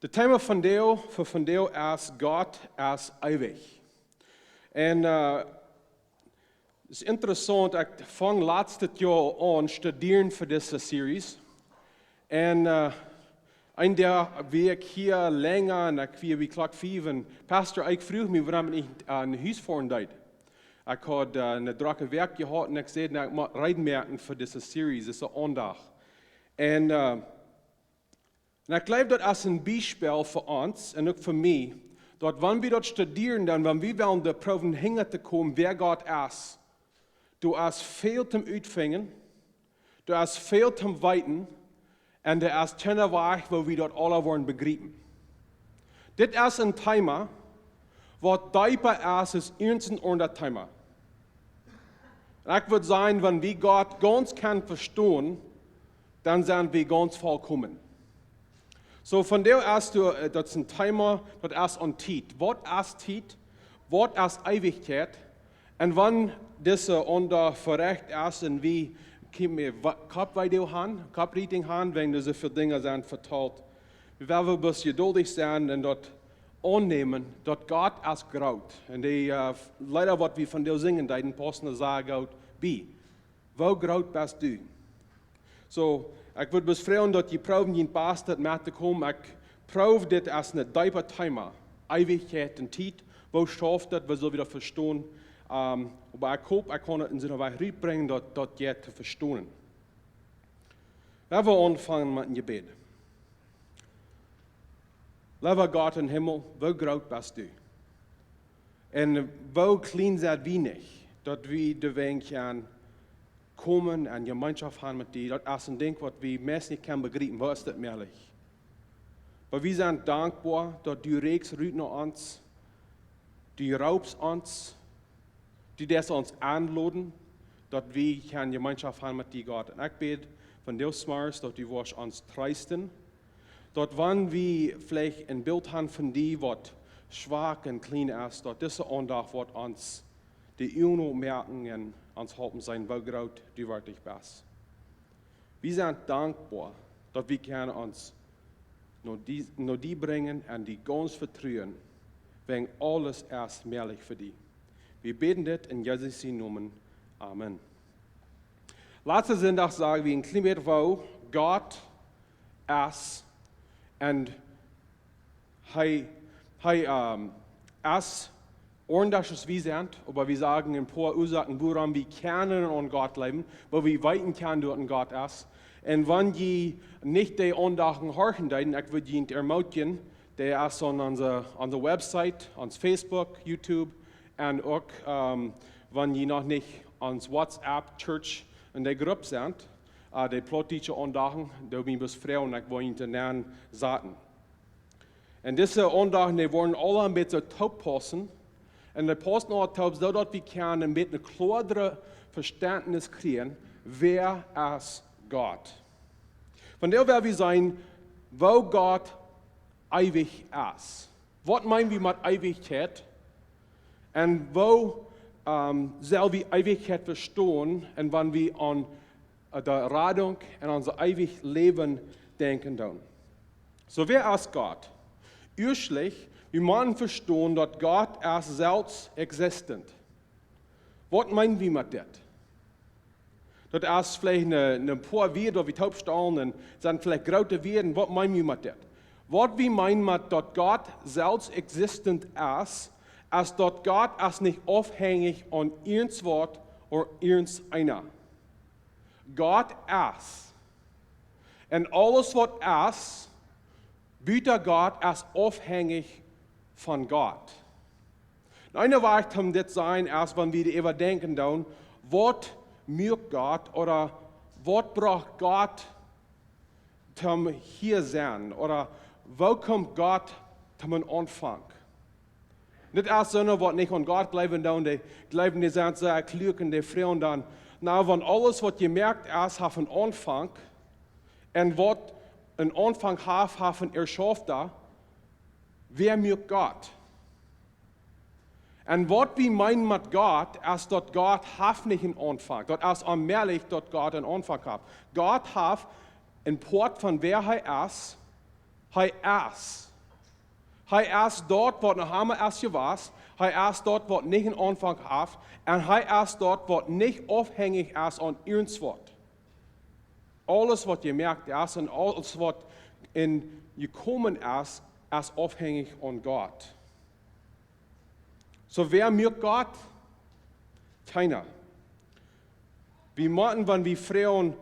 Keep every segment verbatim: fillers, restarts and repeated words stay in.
De Thema vondoag, fa vondoag es: Gott es eewich. Un, äh, es interessaunt, ekj fung latstet Joa aun studieren fa dise Series. Un, äh, een Dach wia ekj hia lenja un ekj wia bie Klock fief un Pastor Eich fruach mie, wuarom ekj nich, äh, no Hus foaren deed. Ekj haud, äh, eene drocke Wäakj jehaut un ekj säd: "Na, ekj mott reed moaken fa dise Series, dise Aundacht." Un, äh, un ekj jleew, daut es een Biespel fa ons un uk fa mie, daut wan wie daut studieren, dan wan wie wellen doa proowen hinja to komen, wäa Gott es, doa es väl toom utfinjen, doa es väl toom weeten, un doa es kjeene Wajch, woo wie daut aula woaren bejriepen. Dit es een Thema, waut deepa es aus irjent een aundret Thema. Un ekj wudd sajen, wan wie Gott gaunz kjennen vestonen, dan sent wie gaunz volkomen. Soo, vondoag es doa, äh, daut es een Thema, daut es aun Tiet. Waut es Tiet? Waut es Eewichkjeit? Un wan dise Aundacht verecht es un wie kjennen Koppwee han, Kopprieting han, wäajen doa soo väl Dinja sent vetalt. Wie wellen bloos jeduldich sennen un daut aunnämen, daut Gott es groot. Un dee, äh, Leeda, waut wie vondoag sinjen deeden, paussen doa sea goot bie. Woo groot best du? Soo, ekj wudd bloos froagen, daut jie proowen, jie paust daut met to komen. Ekj proow dit aus een deepa Thema. Eewichkjeit un Tiet. Woo schauft daut? Woo sell wie daut vestonen? Ähm, oba ekj hop, ekj kaun daut en soone Wajch rutbrinjen, daut, daut jie daut vestonen. Lot ons aunfangen met een Jebäd. Leewa Gott em Himmel, woo groot best du? Un woo kjlien sent wie nich, daut wie doawäajen kjennen komen un Jemeenschoft han met die? Daut es een Dinkj, waut wie meist nich kjennen bejriepen. Woo es daut mäajlich? Oba wie sent dankboa, daut du räakjst rut no ons, du roopst ons, du deist ons enloden, daut wie kjennen Jemeenschoft han met die, Gott. Un ekj bäd vondoag zemorjes, daut du woascht ons treesten, daut wan wie veleicht een Bilt han von die, waut schwak un kjlien es, daut dise Aundacht woat ons de Uagen opmoaken un ons halpen seenen, woo groot du werkjlich best. Wie sent dankboa, daut wie kjennen ons no die, no die brinjen un die gaunz vetruen, wäajen aules es mäajlich fa die. Wie bäden dit en Jesus sienen Nomen. Amen. Latsten Sindach sagen wie een kjlien bät, woo Gott es un hee, hee, ähm, es aundasch aus wie sent, oba wie sagen een poa Uasoaken, wuarom wie kjennen aun Gott jleewen, woo wie weeten kjennen, daut een Gott es. Un wan jie nich de Aundachten horchen deeden, ekj wudd junt ermootjen, dee es aun onse, onse Website, ons Facebook, YouTube, un uk, ähm, wan jie noch nich ons WhatsApp Church en de Grupp sent, äh, de plautdietsche Aundachten, doa bie best frie un ekj woa junt doa nenn saten. Un dise Aundachten, dee woaren aula een bät toopaussen. Un dee paussen aula toop, soo daut wie kjennen een bät een kloaret Vestentnis kjrieen, wäa es Gott. Vondoag woa wie seenen, woo Gott eewich es. Waut meen wie met Eewichkjeit? Un woo, ähm, sell wie Eewichkjeit vestonen, un wan wie aun de Radunk un onse eewich Läwen denkjen doonen. Soo, wäa es Gott? Ieeschtlich, wie motten vestonen, daut Gott es selfsexistent. Waut meen wie met dit? Daut es veleicht een, een poa Wieed, waut wie toopstalen, un sent veleicht groote Wieed. Waut meen wie met dit? Waut wie meenen met daut Gott selfsexistent es, es daut Gott es nich aufhenjich aun irjentwaut ooda irjenteena. Gott es. Un aules waut es, buta Gott, es aufhenjich von Gott. Un eene Wajch om dit to seenen es, wan wie doaräwa denkjen doonen, waut muak Gott ooda waut brocht Gott toom hia sennen, ooda woo kjeem Gott toom Aunfank? Dit es soone, waut nich aun Gott jleewen doonen, dee jleewen, dee sent sea kluak un dee froagen dan, na, wan aules waut jemoakt es, haft een Aunfank, un waut een Aunfank haft, haft een Erschaufta, wäa muak Gott? Un waut wie meenen met Gott, es daut Gott haft nich een Aunfank. Daut es onmäajlich, daut Gott een Aunfank haft. Gott haft een Poat von wäa hee es, hee es. Hee es daut, waut noch emma es jewast. Hee es daut, waut nich een Aunfank haft. Un hee es daut, waut nich aufhenjich es aun irjentwaut. Aules, waut jemoakt es un aules, waut en jekomen es, es aufhenjich aun Gott. Soo, wäa muak Gott? Kjeena. Wie motten, wan wie froagen,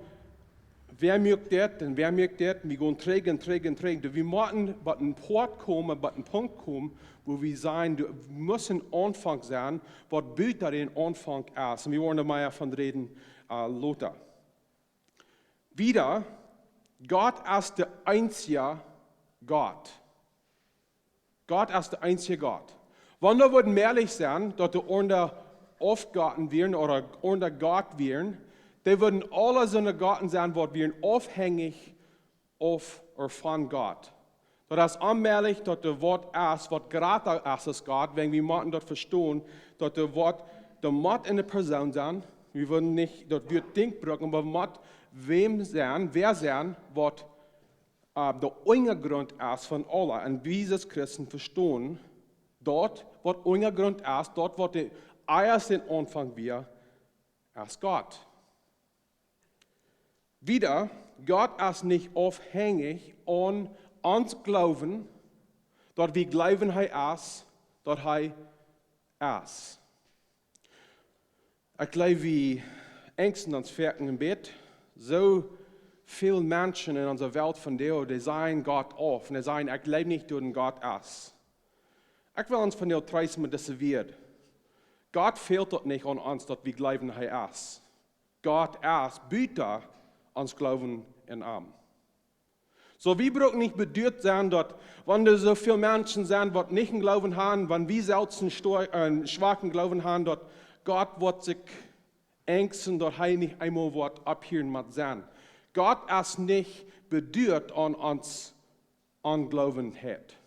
wäa muak dit un wäa muak dit, un wie gonen trigj un trigj un trigj. Wie motten bie een Poat komen, bie een Punkt komen, wua wie sajen, doa mott een Aunfank sennen, waut buta dän Aunfank es. Un wie woaren doa mea von räden, äh, lota. Wieda, Gott es de eensje Gott. Gott es de eensje Gott. Wan daut wudd mäajlich sennen, daut de aundre Aufgotten wieren ooda aundre Gott wieren, dee wudden aule soone Gotten sennen, waut wieren aufhenjich auf, ooda von Gott. Daut es onmäajlich, daut doa waut es, waut jrata es aus Gott, wan wie motten daut vestonen, daut doa waut, doa mott eene Persoon sennen, wie wudden nich daut Wuat Dinkj brucken, oba mott wäm sennen, wäa sennen, waut, äh, de Unjagrunt es von aula. Un wie aus Christen vestonen, daut waut Unjagrunt es, daut waut de ieeschte Aunfank wia, es Gott. Wieda, Gott es nich aufhenjich aun ons Gloowen, daut wie gloowen hee es, daut hee es. Ekj jleew, wie enjsten ons foaken een bät. Soo väl Menschen en onse Welt vondoag, dee sajen Gott auf. Un dee sajen, ekj jleew nich, daut een Gott es. Ekj well ons vondoag treesten met dise Wieed. Gott fält daut nich aun ons, daut wie gloowen, hee es. Gott es buta ons Gloowen en am. Soo, wie brucken nich beduat sennen, daut, wan doa soo väl Menschen sent, waut nich een Gloowen haben, wan wie selfst een stoa-, een schwaken Gloowen haben, daut Gott woat sikj enjsten, daut hee nich eemol woat opphieren met sennen. Gott es nich beduat aun ons Ongloowenheit.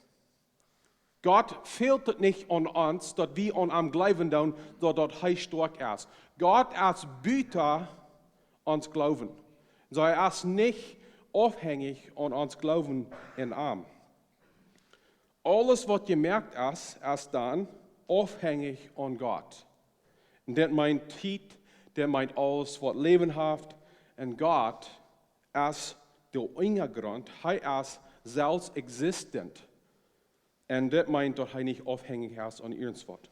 Gott fält daut nich aun ons, daut wie aun am gloowen doonen, daut, daut hee stoakj es. Gott es buta ons Gloowen. Soo, hee es nich aufhenjich aun ons Gloowen en am. Aules, waut jemoakt es, es dan aufhenjich aun Gott. Un daut meent Tiet, daut meent aules, waut Läwen haft. Un Gott es de Unjagrunt, hee es selfst existent. Un dit meent, daut hee nich aufhenjich es aun irjentwaut.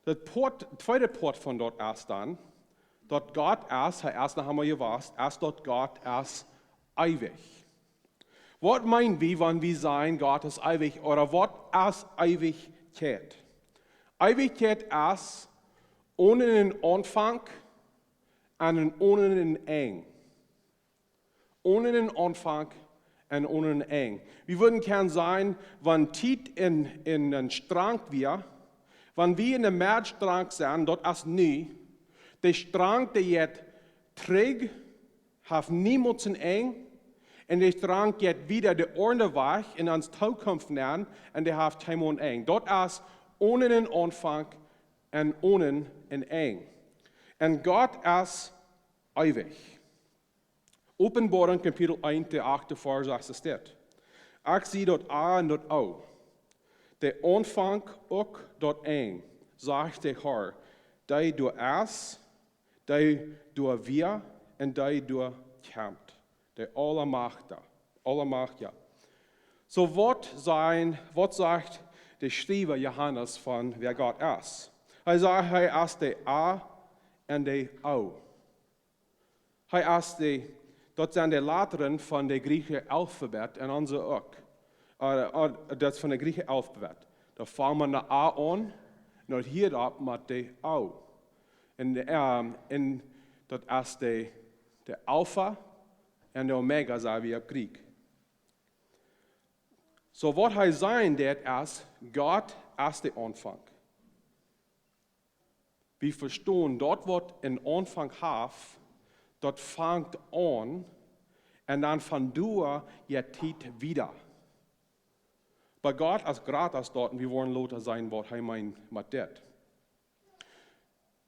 Daut Poat, tweede Poat von daut es dan, daut Gott es, hee es noch emol jewast, es daut Gott es eewich. Waut meen wie, wan wie sajen, Gott es eewich, ooda waut es Eewichkjeit? Eewichkjeit es onen een Aunfank un onen een Enj. Onen een Aunfank un onen een Enj. Wie wudden kjennen sajen, wan Tiet en, en een Strang wia, wan wie en de Medd Strang sent, daut es nu, de Strang, dee jeit trigj, haft niemols een Enj, un de Strang jeit wieda de aundre Wajch en ons Tookunft nenn, un dee haft kjeenmol een Enj. Daut es onen een Aunfank un onen een Enj. Un Gott es eewich. Openboarunk Kapitel eent, de achte Varsch, sajcht et dit: Ekj sie daut A un daut O, de Aunfank uk daut Enj, sajcht de Herr, dee doa es, dee doa wia un dee doa kjemt, de Aulmajchtja, Aulmajchtja. Soo, waut sajen, waut sajcht de Schriewa Johanes von wäa Gott es? Hee sajcht, hee es de A un de O. Hee es de, daut sent de Latren von de griechische Alfabet un onse uk. Äh, äh, daut es von de griechische Alfabet. Doa fangt eena met A aun, un daut hieet opp met de O. Un, ähm, un daut es de, de Alfa un de Omega, saj wie opp Griechisch. Soo, waut hee sajen deit es, Gott es de Aunfank. Wie vestonen, daut waut een Aunfank haft, daut fangt aun, un dan von doa jeit Tiet wieda. Bie Gott es jrata aus daut, un wie woaren lota seenen, waut hee meent met dit.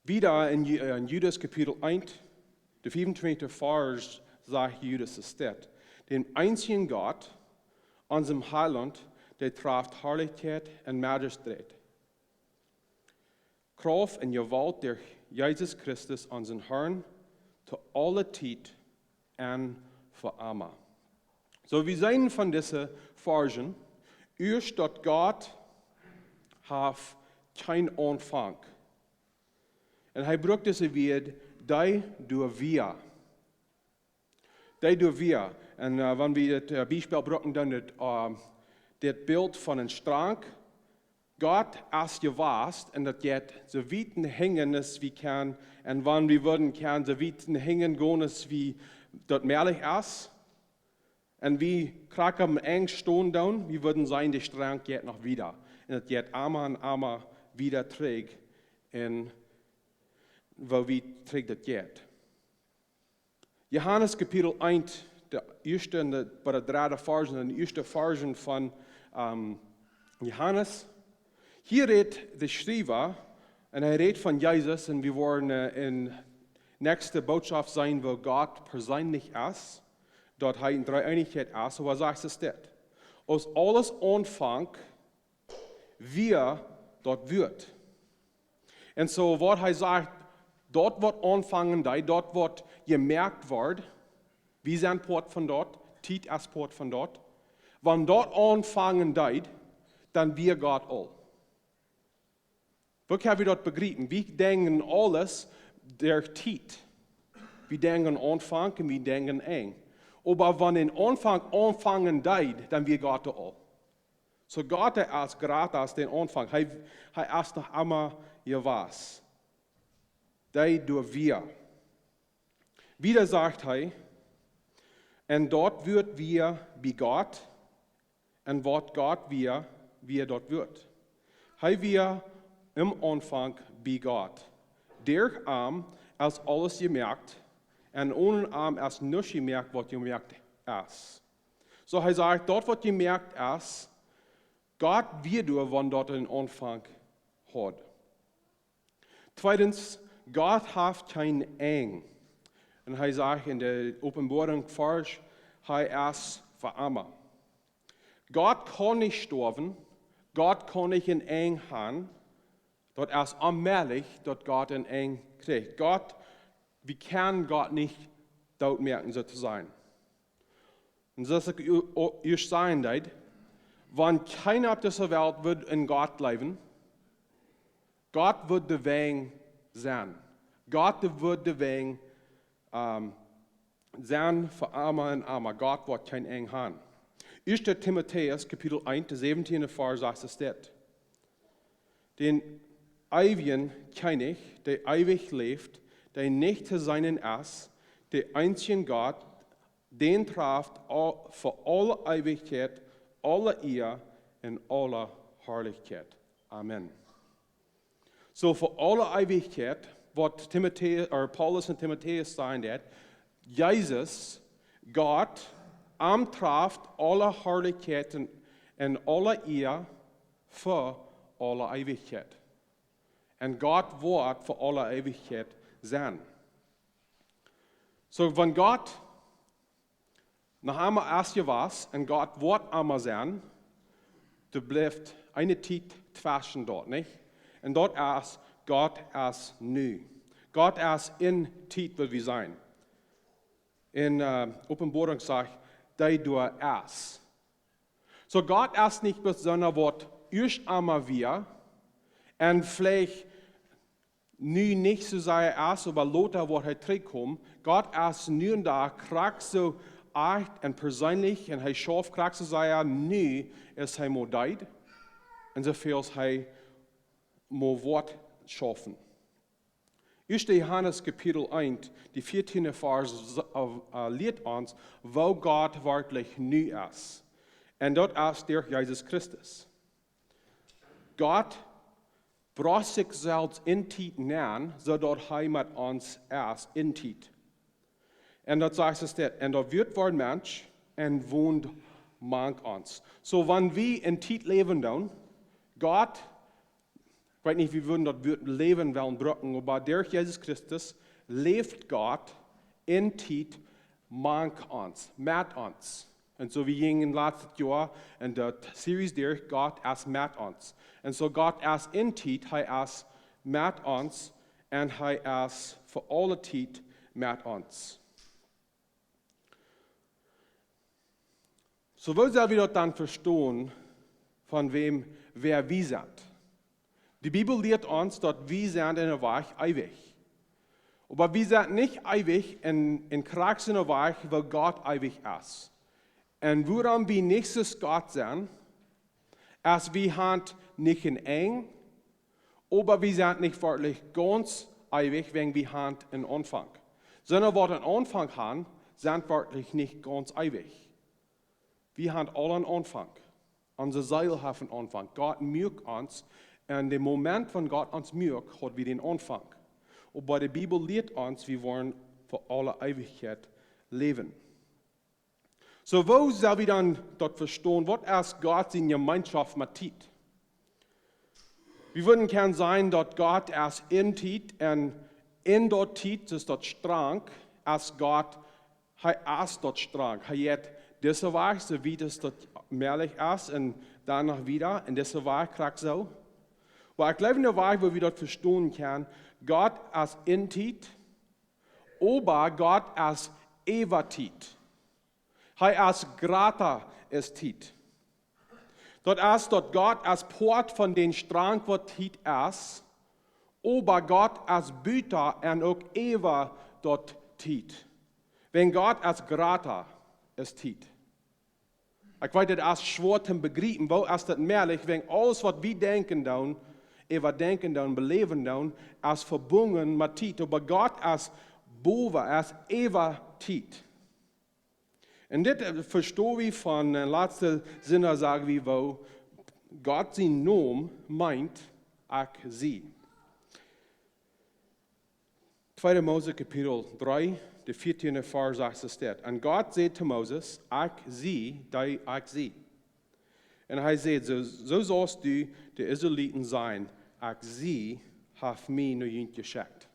Wieda en Ju-, en Judas Kapitel eent, de fiefuntwintichste Varsch, sajcht Judas et dit: Dän eensjen Gott, onsem Heilaunt, Dee traft Harlichkjeit un Majestät, Krauft un Jewault derch Jesus Christus, onsen Harn, to aule Tiet un fa emma. Soo, wie seenen von dise Varschen, ieescht daut Gott haft kjeen Aunfank. Un hee brukt dise Wieed, dee doa wia. Dee doa wia. Un wan wie dit Biespel bruken, dan dit, dit Bilt von een Strank. Gott es jewast un daut jeit soo wiet hinjen aus wie kjennen. Un wan wie wudden kjennen soo wiet hinjen gonen aus wie daut mäajlich es, un wie krakjt aum Enj stonen doonen, wie wudden seenen, de Strank jeit noch wieda. Un daut jeit emma un emma wieda trigj un woo wiet trigj daut jeit. Johanes Kapitel eent, de ieeschte un de, bie de dredde Varsch, de ieeschte Varschen von Johanes. Hia rät de Schriewa, un hee rät von Jesus, un wie woaren en näakjste Bootschoft seenen, woo Gott perseenlich es, daut hee en Dreeeenichkjeit es, oba sajcht es dit: Aus aules aunfunk, wia daut Wuat. Un soo waut hee sajcht, daut waut aunfangen deed, daut waut jemoakt wort, wie sent Poat von daut, Tiet es Poat von daut. Wan daut aunfangen deed, dan wia Gott aul. Woo kjenn wie daut bejriepen? Wie denkjen aules derch Tiet. Wie denkjen Aunfank un wie denkjen Enj. Oba wan een Aunfank aunfangen deed, dan wia Gott aul. Soo Gott es jrata aus dän Aunfank. Hee, hee es noch emma jewast. Dee doa wia. Wieda sajcht hee: Un daut Wuat wia bie Gott, un waut Gott wia, wia daut Wuat. Hee wia em Aunfank bie Gott. Derch am es aules jemoakt, un onen am es nuscht jemoakt waut jemoakt es. Soo hee sajcht, daut waut jemoakt es, Gott wia doa, wan daut een Aunfank haud. Tweedens, Gott haft kjeen Enj. Un hee sajcht en de Openboarunk Varsch, hee es fa emma. Gott kaun nich stoawen, Gott kaun nich een Enj han. Daut es onmäajlich, daut Gott een Enj kjricht. Gott, wie kjennen Gott nich dootmoaken, soo to sajen. Un soo aus ekj ieescht säd, wan kjeena opp dise Welt wudd en Gott jleewen, Gott wudd de Wajch sennen. Gott wudd de Wajch sennen fa emma un emma. Gott woat kjeen Enj han. Ieeschte Timotäus Kapitel eent, de säwentieende Varsch sajcht es dit: Dän eewjen Kjennich, dee eewich läft, dee nich to seenen es, dän eensjen Gott, dän traft fa aule Eewichkjeit aule Ea un aule Harlichkjeit. Amen. Soo fa aule Eewichkjeit, waut Timotäus, Paulus en Timotäus säd, daut Jesus, Gott, am traft aule Harlichkjeit un aule Ea fa aule Eewichkjeit. Un Gott woat fa aule Eewichkjeit sennen. Soo wan Gott noch emma es jewast un Gott woat emma sennen, doa blift eene Tiet tweschen daut, nich? Un daut es, Gott es nu. Gott es en Tiet, wua wie sent. En Openboarunk sajcht, dee doa es. Soo Gott es nich bloos eena waut ieescht emma wia un veleicht nu nich soo sea es, oba lota woat hee trigjkomen. Gott es nu un doa krakjt soo ajcht un perseenlich un hee schauft krakjt soo sea nu aus hee mol deed un soo väl aus hee mol woat schaufen. Ieeschte Johanes Kapitel eent, de vieetieende Varsch lieet ons, woo Gott werkjlich nu es. Un daut es derch Jesus Christus. Gott brocht sikj selfst en Tiet nenn, soo daut hee met ons es en Tiet. Un daut sajcht es dit: Un daut Wuat wort Mensch un wond mank ons. Soo wan wie en Tiet läwen doonen, Gott, ekj weet nich, wie wudden daut Wuat läwen wellen bruken, oba derch Jesus Christus läft Gott en Tiet mank ons, met ons. Un soo wie jinjen latste Joa en de Series derch, Gott es met ons. Un soo Gott es en Tiet, hee es met ons un hee es fa aule Tiet met ons. Soo woo sell wie daut dan vestonen, von wäm, wäa wie sent? De Bibel lieet ons, daut wie sent en een Wajch eewich. Oba wie sent nich eewich en, en krakjt soo een Wajch, woo Gott eewich es. Un wuarom wie nich soo aus Gott sent, es wie han nich een Enj, oba wie sent nich werkjlich gaunz eewich, wäajen wie han een Aunfank. Sonda waut een Aunfank han, sent werkjlich nich gaunz eewich. Wie han aule een Aunfank. Onse Seel haft een Aunfank. Gott muak ons, un dän Moment, wan Gott ons muak, haud wie dän Aunfank. Oba de Bibel lieet ons, wie woaren fa aule Eewichkjeit läwen. Soo woo sell wie dan daut vestonen, waut es Gott siene Jemeenschoft met Tiet? Wie wudden kjennen sajen, daut Gott es en Tiet un en daut Tiet, daut es daut Strank, es Gott, hee es daut Strank. Hee jeit dise Wajch, soo wiet aus daut mäajlich es, un dan noch wieda, un dise Wajch krakjt soo. Oba ekj jleew, en de Wajch, woo wie daut vestonen kjennen, Gott es en Tiet, oba Gott es äwa Tiet. Hee es jrata aus Tiet. Daut es, daut Gott es Poat von dän Strank, waut Tiet es, oba Gott es buta un uk äwa daut Tiet. Wäajen Gott es jrata aus Tiet. Ekj weet, daut es schwoa to bejriepen, woo es daut mäajlich, wäajen aules, waut wie denkjen doonen, äwadenkjen doonen, beläwen doonen, es vebungen met Tiet. Oba Gott es bowa, es äwa Tiet. Un dit, äh, vesto wie von, äh, latste Sindach, sag wie, woo Gott sien Nomen meent, Ekj sie. Tweede Mose Kapitel dree, de vieetieende Varsch sajcht, es dit: Un Gott säd to Moses: Ekj sie, dee ekj sie. Un hee säd: Soo, soo saust du de Israeliten sajen: Ekj sie haft mie no junt jeschekjt.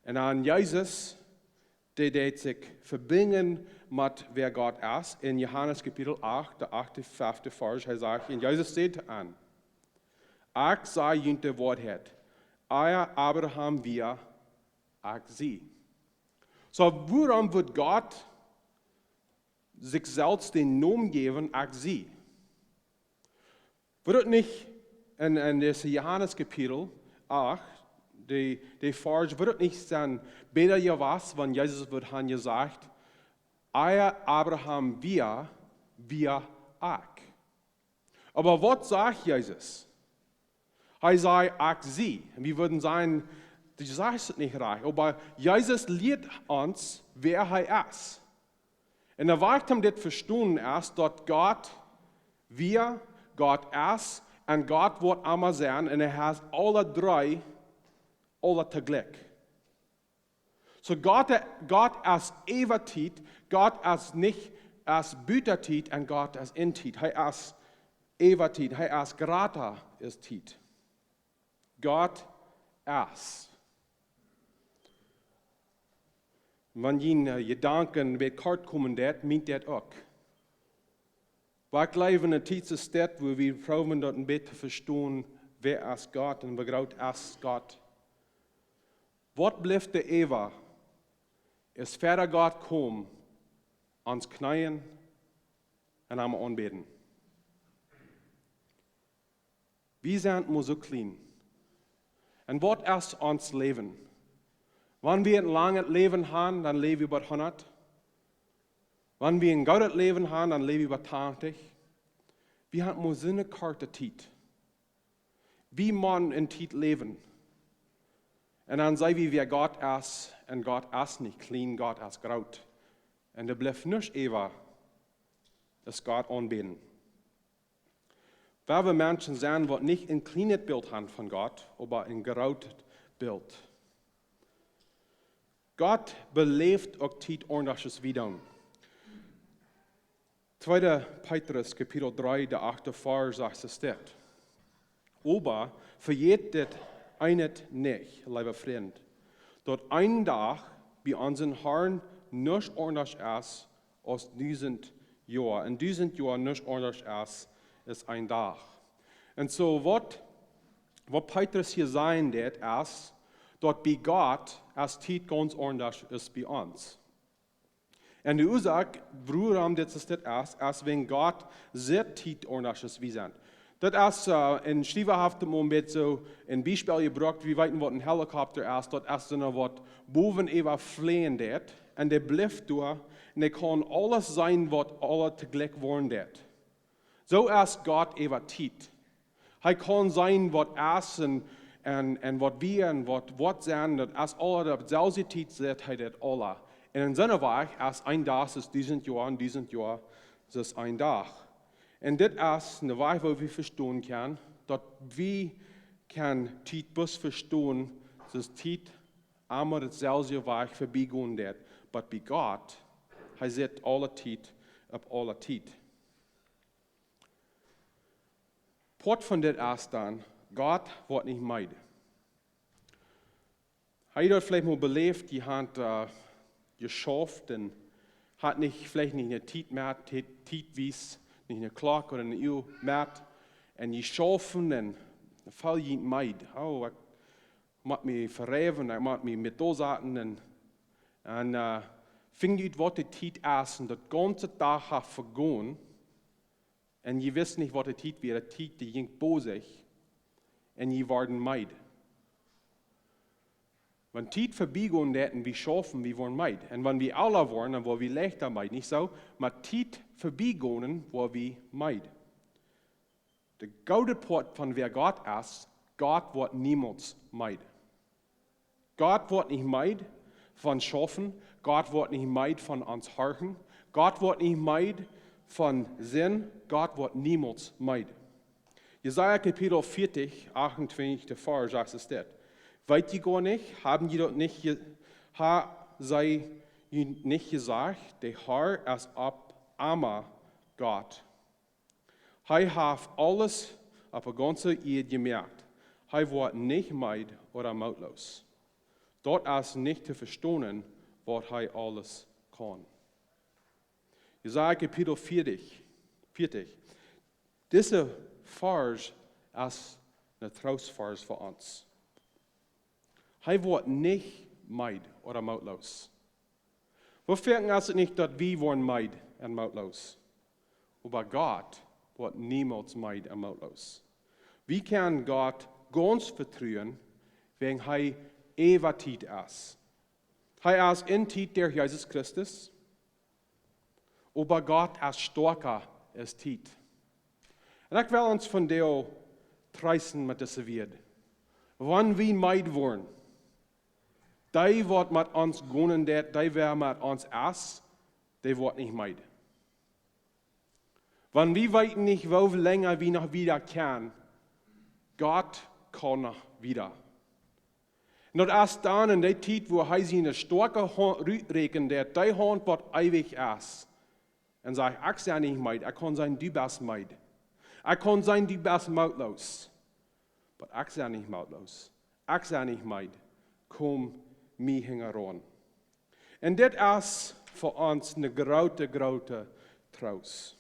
Un dan Jesus, dee deed sikj vebungen met wäa Gott es. En Johanes Kapitel acht, de achte, fefte Varsch, hee sajcht, un Jesus säd to an: Ekj saj junt de Woarheit, ea Abraham wia, ekj sie. Soo, wuarom wudd Gott sikj selfst dän Nomen jäwen, Ekj sie? Wudd daut nich en, en dise Johanes Kapitel acht, de, de Varsch, wudd daut nich sennen bäta jewast, wan Jesus wudd han jesajcht: Ea Abraham wia, wia ekj? Oba waut sajcht Jesus? Hee säd: Ekj sie. Un wie wudden sajen, du sajchst et nich rajcht. Oba Jesus lieet ons, wäa hee es. Un de Wajch, om dit vestonen, es, daut Gott wia, Gott es un Gott woat emma sennen. Un hee haft aule dree, aule toojlikj. Soo Gott, Gott es äwa Tiet, Gott es nich, es buta Tiet, un Gott es en Tiet. Hee es äwa Tiet, hee es jrata aus Tiet. Gott es. Wan june, äh, Jedanken een bät kort komen, daut meent daut uk. Oba ekj jleew, en de Tiet es dit, wua wie proowen daut een bät to vestonen, wäa es Gott un woo groot es Gott. Waut blift doa äwa, es ver Gott komen, ons kjneeen un am aunbäden? Wie sent mau soo kjlien. Un waut es ons Läwen? Wan wie een langet Läwen han, dan läw wie bat hundat. Wan wie een goodet Läwen han, dan läw wie bat tachentich. Wie han mau soone korte Tiet. Wie motten en Tiet läwen. Un dan saj wie, wäa Gott es, un Gott es nich kjlien, Gott es groot. Un doa blift nuscht äwa, aus Gott aunbäden. Wua wie Menschen sent, waut nich een kjlienet Bilt han von Gott, oba een grootet Bilt. Gott beläft uk Tiet aundasch aus wie doonen. Tweede Petrus, Kapitel dree, de achte Varsch, sajcht es dit: Oba vejät dit eene nich, leewe Frind, daut een Dach bie onsen Harn nuscht aundasch es aus dusent Joa, en dusent Joa nuscht aundasch es, es een Dach. Un soo waut, waut Petrus hia sajen deit es, daut bie Gott es Tiet gaunz aundasch es bie ons. Un de Uasoak, wuarom dit es, dit es, es wäajen Gott sitt Tiet aundasch es wie sent. Daut es, äh, en Schriewa haft daut mol een bät soo een Biespel jebrukt, wie weeten waut een Helikopter es, daut es soon waut bowen äwa fleien deit, un dee blift doa, un dee kaun aules seenen waut aule toojlikj woaren deit. Soo es Gott äwa Tiet. Hee kaun seenen waut es un, un, un waut wia un waut, waut sent, daut es aule opp deeselwje Tiet sitt hee dit aule. Un en soone Wajch es een Dach es dusent Joa un dusent Joa es een Dach. Un dit es ne Wajch woo wie vestonen kjennen, daut wie kjennen Tiet bloos vestonen, daut Tiet emma deeselwje Wajch verbie gonen deit. Oba bie Gott, hee sitt aule Tiet opp aule Tiet. Poat von dit es dan, Gott woat nich meed. Hab jie daut veleicht mol beläft, jie haben, äh, jeschauft un haben nich, veleicht nich ne Tiet met, Tiet, Tiet wiest, nich ne Klock ooda ne Ua met. Un jie schaufen un feelen junt meed. Oh, ekj mott mie vereewen, ekj mott mie met doa saten un, un, äh, finjen ut waut de Tiet es un daut gaunze Dach haft vegonen. Un jie wissten nich waut de Tiet wia, de Tiet dee jinkj bosich. Un jie worden meed. Wan Tiet verbie gonen deit un wie schaufen, wie woaren meed. Un wan wie oola woaren, dan woaren wie leichta meed, nich soo? Oba Tiet verbie gonen, woaren wie meed. De goode Poat von wäa Gott es, Gott woat niemols meed. Gott woat nich meed von schaufen, Gott woat nich meed von ons horchen, Gott woat nich meed von Sind, Gott woat niemols meed. Jesaja Kapitel vieetich, achtuntwintich, de Varsch, sajcht et dit. Weet jie goa nich, haben jie daut nich, je, ha, see junt nich jesajcht, de Herr es opp emma Gott. Hee haft aules opp de gaunze Ieed jemoakt. Hee woat nich meed ooda mootloos. Daut es nich to vestonen, waut hee aules kaun. Jesaja Kapitel vieetich, vieetich. Dise Varsch es een Troostvarsch fa ons. Hee woat nich meed ooda mootloos. Woo foaken es et nich daut wie woaren meed un mootloos? Oba Gott woat niemols meed un mootloos. Wie kjennen Gott gaunz vetruen, wäajen hee äwa Tiet es. Hee es en Tiet derch Jesus Christus. Oba Gott es stoakja aus Tiet. Un ekj well ons vondoag treesten met dise Wieed. Wan wie meed woaren, dee waut met ons gonen deit, dee wäa met ons es, dee woat nich meed. Wan wie weeten nich, woo lenja wie noch wieda kjennen, Gott kaun noch wieda. Un daut es dan en dee Tiet, wua hee siene stoakje Haunt ruträakjen deit, dee Haunt waut eewich es. Un sajcht: "Ekj sie nich meed, ekj kaun seenen, du best meed. Ekj kaun seenen, du best mootloos. Oba ekj sie nich mootloos. Ekj sie nich meed. Komm mie hinjaraun." Un dit es fa ons een groote, groote Troost.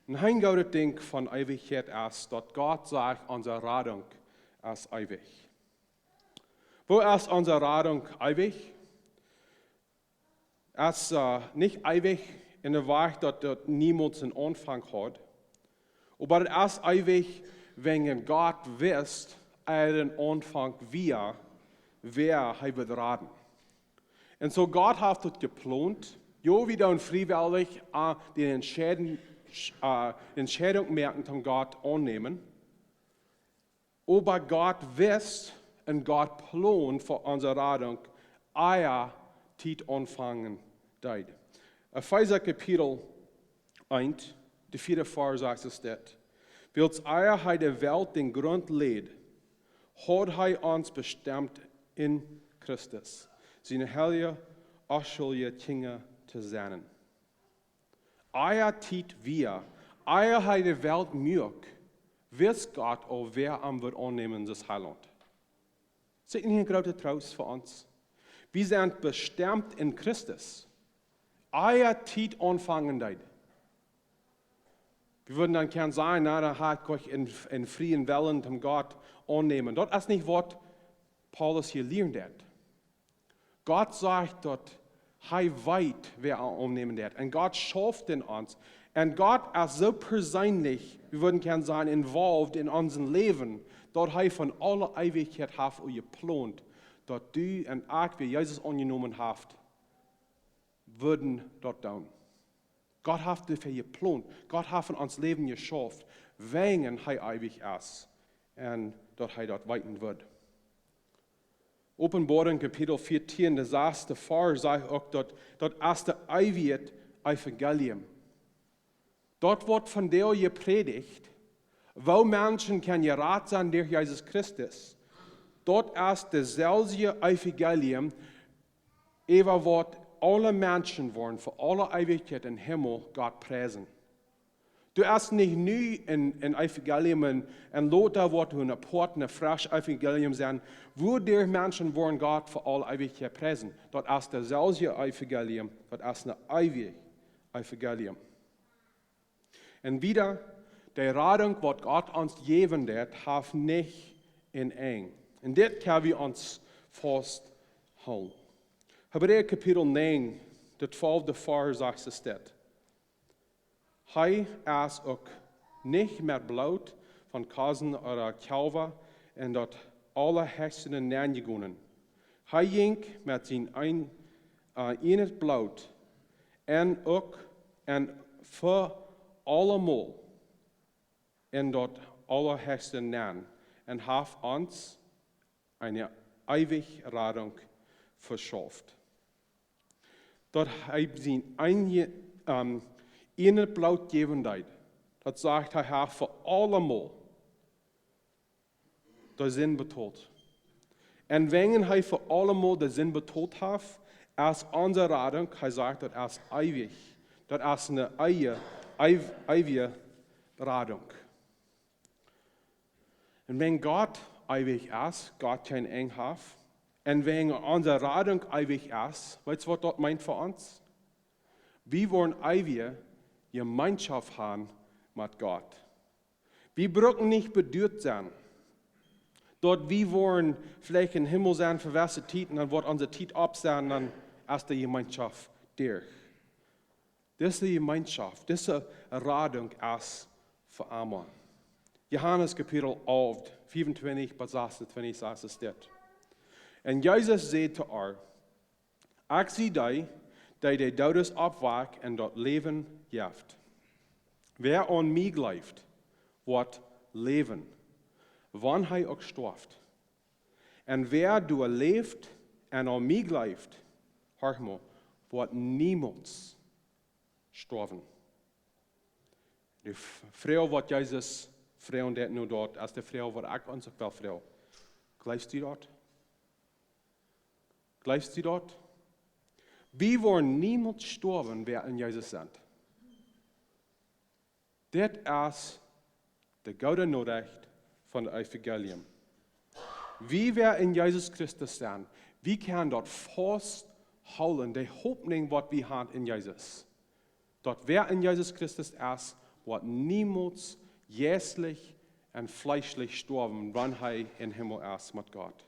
Een heel grootet Dinkj von Eewichkjeit es, daut Gott sajcht, onse Radunk es eewich. Woo es onse Radunk eewich? Es, äh, nich eewich en de Wajch, daut daut niemols een Aunfank haud. Oba daut es eewich, wäajen Gott wist, ea daut een Aunfank wia, wäa hee wudd raden. Un soo Gott haft daut jeplont. Jo, wie doonen friewellich, äh, de Entscheiden-, äh, Entscheidunk moaken toom Gott aunnämen. Oba Gott wist un Gott plond fa onse Radunk, ea Tiet aunfangen deed. Efeesa Kapitel eent, de vieede Varsch sajcht et dit: "Wiels ea hee de Welt dän Grunt läd, haud hee ons bestemt en Christus, siene heilje, onschuldje Kjinja to sennen." Ea Tiet wia, ea hee de Welt muak, wist Gott aul, wäa am wudd aunnämen aus Heilaunt. Es daut nich een groota Troost fa ons? Wie sent bestemt en Christus. Ea Tiet aunfangen deed. Wie wudden dan kjennen sajen, na, dan haud ekj doch een, een frieen Wellen, om Gott aunnämen. Daut es nich waut Paulus hia lieren deed. Gott sajcht daut hee weet, wäa am aunnämen deed. Un Gott schauft en ons. Un Gott es soo perseenlich, wie wudden kjennen sajen, involved en ons Läwen, daut hee von aule Eewichkjeit haft jeplont, daut du un ekj, wäa Jesus aunjenomen haft, wudden daut doonen. Gott haft doafäa jeplont. Gott haft en ons Läwen jeschauft, wäajen hee eewich es un daut hee daut weeten wudd. Openboarunk Kapitel vieetieen, de sasste Varsch, sajcht uk daut, daut es daut eewje Evangelium. Daut woat vondoag jeprädicht, woo Menschen kjennen jerat sennen derch Jesus Christus. Daut es daut selwje Evangelium, äwa waut aule Menschen woaren fa aule Eewichkjeit em Himmel Gott priesen. Daut es nich nu een, een Evangelium un, un lota woat doa een apoat, een fresch Evangelium sennen, wuaderch Menschen woaren Gott fa aule Eewichkjeit priesen. Daut es daut selwje Evangelium, daut es een eewjet Evangelium. Un wada, de Radunk, waut Gott ons jäwen deed, haft nich een Enj. Un dit kjenn wie ons fausthoolen. Hebräa Kapitel näajen, de twalfte Varsch sajcht dit. Hee es uk nich met Bloot von Kosen ooda Kjalwa en daut Aulahechste nenjegonen. Hee jinkj met sien een, äh, ieejnet Bloot en uk en fa aulemol en daut Aulahechste nen un haft ons eene eewje Radunk veschauft. Daut hee sien eenje-, ähm, ieejnet Bloot jäwen deed. Daut sajcht, hee haft fa aulemol de Sind betolt. Un wäajen hee fa aulemol de Sind betolt haft, es onse Radunk, hee sajcht, daut es eewich. Daut es eene eewje, eew-, eewje Radunk. Un wäajen Gott eewich es, Gott kjeen Enj haft, un wäajen onse Radunk eewich es, weetst waut daut meent fa ons? Wie woaren eewje Jemeenschoft haben met Gott. Wie brucken nich beduat sennen, daut wie woaren veleicht em Himmel sennen fa jewesse Tiet, dan woat onse Tiet opp sennen, dan es de Jemeenschoft derch. Dise Jemeenschoft, dise Radunk es fa emma. Johanes Kapitel alf, fiefuntwintich bat sasuntwintich sajcht dit. Un Jesus säd to an: Ekj sie dee, dee de Doodes oppwakjt un daut Läwen jeft. Wäa aun mie jleeft, woat läwen, wan hee uk stoaft. Un wäa doa läft un aun mie jleeft, horch mol, woat niemols stoawen. De F-, Froag, waut Jesus froagt, daut nu doa, es de Froag, waut ekj ons uk well froagen. Jleefst du daut? Jleefst du daut? Wie woaren niemols stoawen, wäa en Jesus sent. Dit es de goode Norecht von daut Evangelium. Wie, wäa en Jesus Christus sent, wie kjennen daut fausthoolen, de Hopninj, waut wie haben en Jesus. Daut wäa en Jesus Christus es, woat niemols jeistlich un fleeschlich stoawen, wan hee em Himmel es met Gott.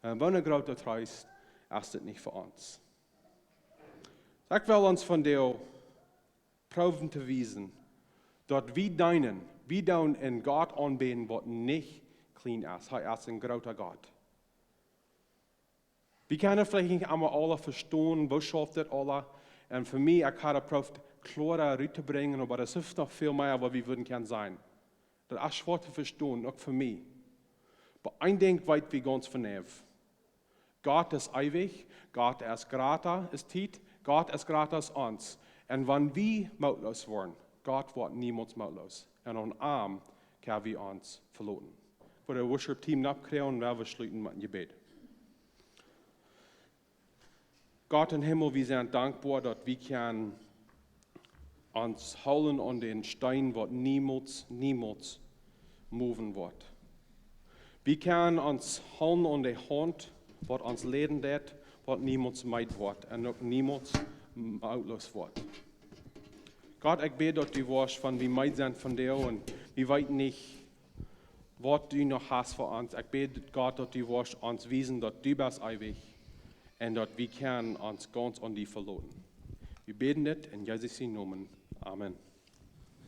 Un waut een grooten Troost es dit nich fa ons. Ekj well ons vondoag proowen to wiesen, daut wie deenen, wie doonen een Gott aunbäden, waut nich kjlien es. Hee es een groota Gott. Wie kjennen veleicht nich emma aules vestonen, woo schauft dit aules? Un fa mie, ekj haud daut jeprooft kloara rut to brinjen, oba doa es noch väl mea, waut wie wudden kjennen sajen. Daut es schwoa to vestonen, uk fa mie. Oba een Dinkj weet wie gaunz jeneiw. Gott es eewich, Gott es groota aus Tiet, Gott es groota aus ons. Un wan wie mootloos woaren, Gott woat niemols mootloos. Un aun am kjenn wie ons veloten. Fa de Worship Team nopp kjrieen, woa wie schluten met een Jebäd. Gott em Himmel, wie sent dankboa, daut wie kjennen ons hoolen aun dän Steen, waut niemols, niemols moven woat. Wie kjennen ons hoolen aun de Haunt, waut ons leiden deit, waut niemols meed woat un uk niemols mootloos woat. Gott, ekj bäd daut du woascht, wan wie meed sent vondoag un wie weeten nich waut du noch hast fa ons. Ekj bäd, Gott, daut du woascht ons wiesen daut du best eewich un daut wie kjennen ons gaunz aun die veloten. Wie bäden dit en Jesus sien Nomen. Amen.